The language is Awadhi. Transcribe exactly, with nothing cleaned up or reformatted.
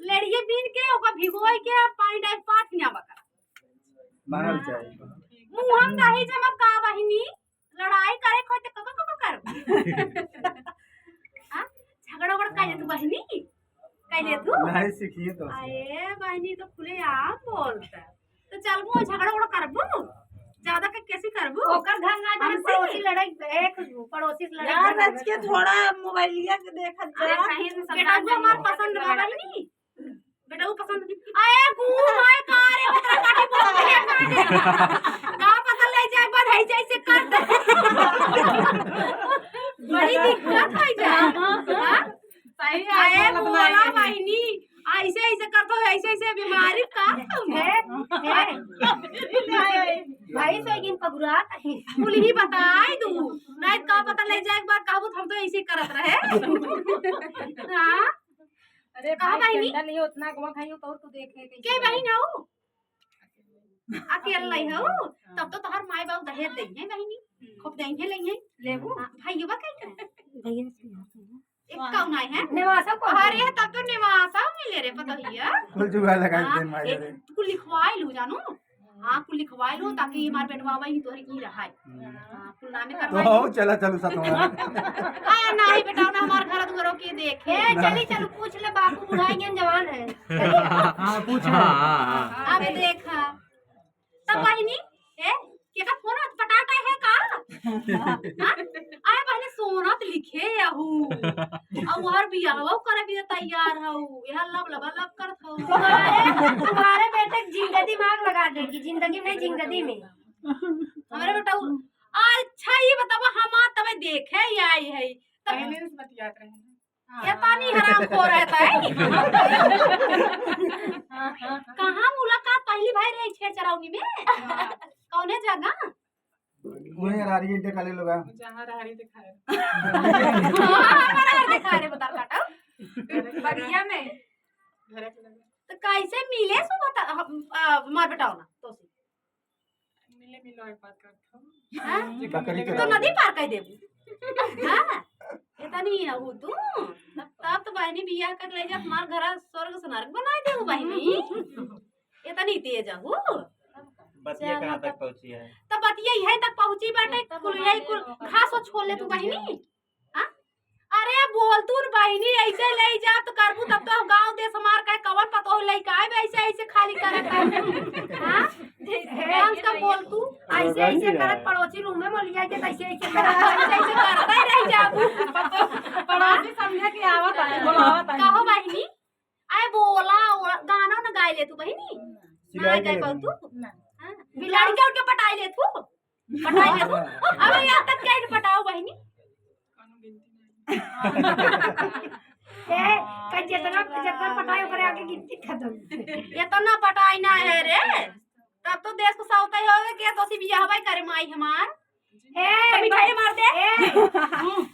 लेड़िए बीन के ओका भिगोई के पानी डाल के पाथ ना बका। मानल चाही। मुँह हम नहीं जमब का बहिनी, लड़ाई करे खोई तो कब कब कर। हाँ? झगड़ा उगड़ा कर ले तू बहिनी, कर ले तू। नहीं सीखिए तो। अरे बहिनी तो खुले आम बोलता। तो चलबू झगड़ा उगड़ा करबू, ज्यादा के कैसे करबू? ओकर घर ना जाने हमसे? पड़ोसी लड़ाई, एक पड़ोसी से लड़ाई यार, झगड़ा रच के करबू। थोड़ा मोबाइलिया के देखत अरे जा। कहीं से बेटा समझा को हमार नहीं पसंद बा बहिनी। बेटा वो पसंद नहीं। अरे गू माय का रे, ओकरा काटी बोल दे। का पता ले जाए बाद है जैसे कर दे। बड़ी दिक्कत हो जा। हाँ? सही है, अरे बोलत बोला नहीं। बहिनी, ऐसे ऐसे करत हो, ऐसे ऐसे बीमारी का तुम? हे, हे। भाई सोइगिन पगुरात है। कुल ही बताई दू, नहीं का पता ले जाए एक बार कहबू हम तो ऐसे करत रहे। हाँ? अरे कहाँ भाई, बहिनी? चंदा नहीं उतना गवा खाई तो तू देखे कैसे के बहिन हो? अकेल लाई हो? तब तो तोहर माई बाबू दहेज दे हैं बहिनी, खूब दे हैं, ले हैं। लेबू? हाँ, भाई ये बात कही। भैया से बात है। एक कौन आए हैं? नेवासा कौन? अरे तब तो नेवासा मिले रे पतोहिया। कुल जुगाड़ लगा हाँ, दे मारे ए, रे। तू कुल लिखवाई लू जानू। हाँ, कुल लिखवाई लू ताकि हमार बेटवा वही तोहरे की रहाई। हम्म। हाँ, कुल नामे तो करवाई हो, लू। चला चलू साथ हमारे। आ, नहीं बेटा, ना हमार घर दुआरो के देखे। ए, ना। चली चलू, पूछ ले बापू, बुढ़ाई के जवान है। हाँ, पूछ ले। हाँ, हाँ, हाँ। अब देखा। तब बहिनी, ए, केका फोन पटाटा है का? हाँ? आए बहिनी सोनत लिखे अहू। और हर बियाहवा करे भी तैयार हऊ। यह लब लब लब करत हऊ। तुम्हारे, तुम्हारे बेटे की जिंदगी में आग लगा देगी, जिंदगी में, जिंदगी में। हमारे बेटा उ-, अच्छा ये बतावा, हम तबे देखे ही आई है। तब पहले से बतियात रहे हैं। ये पानी हराम खो रहता है। कहाँ मुलाकात पहली भाई रही छेड़ चरौनी में? कौने जगह? वही अरारी ईंटे काले लोग हैं। जहाँ रहरी दिखाए। हाँ, हमारा घर दिखा रहे बता काटा। बगिया में। घर के लगे। तो कैसे मिले सो बता, हम, आ, मार बेटाओ ना, तो से। मिले मिलो एक बात करत हूँ। हाँ? बकरी तो चरावे। नदी पार कर देबू। हाँ? इतनी है वो तू। तब तो बहनी बियाह कर ले जा, हमार घर स्वर्ग से नरक बनाए देबू बहनी। इतनी तेज है वो। बतिया चला कहाँ तक तब। पहुँची है? तब बतिया यही तक पहुँची बाटे, तब कुल यही कुल हमारे घास छोड़ ले तू बहनी। हाँ? अरे बोल तू न बहिनी, ऐसे ले जा तो करबू, तब तो गाँव देश हमार कहे कवन पतोह लइका आए, ऐसे, ऐसे खाली करत है। हाँ? कम से कम बोल तू। ऐसे, ऐसे करत पड़ोसी रूम में मोलिया के, ऐसे, ऐसे करत, ऐसे, ऐसे करत ही रह जाबू। पड़ोसी समझे कि आवत है, बुलावत है। कहो बहिनी, आए बोला, ओला, गाना न गाए ले तू बहिनी। ना गाए पाऊ तू? ना। हाँ? लड़का उनके पटाई ले तू? पटाई ले तू? अबे यहाँ तक क्या पटाओ बहिनी? ए, का जितना, जितना पटाई ओकरे आगे गिनती खत्म। इतना पटाई ना है रे। तब तो देश को सौता ही होवे के तो सी बियाह करे माई हमार। ए, तो मिठाई मार दे। ए। हम्म।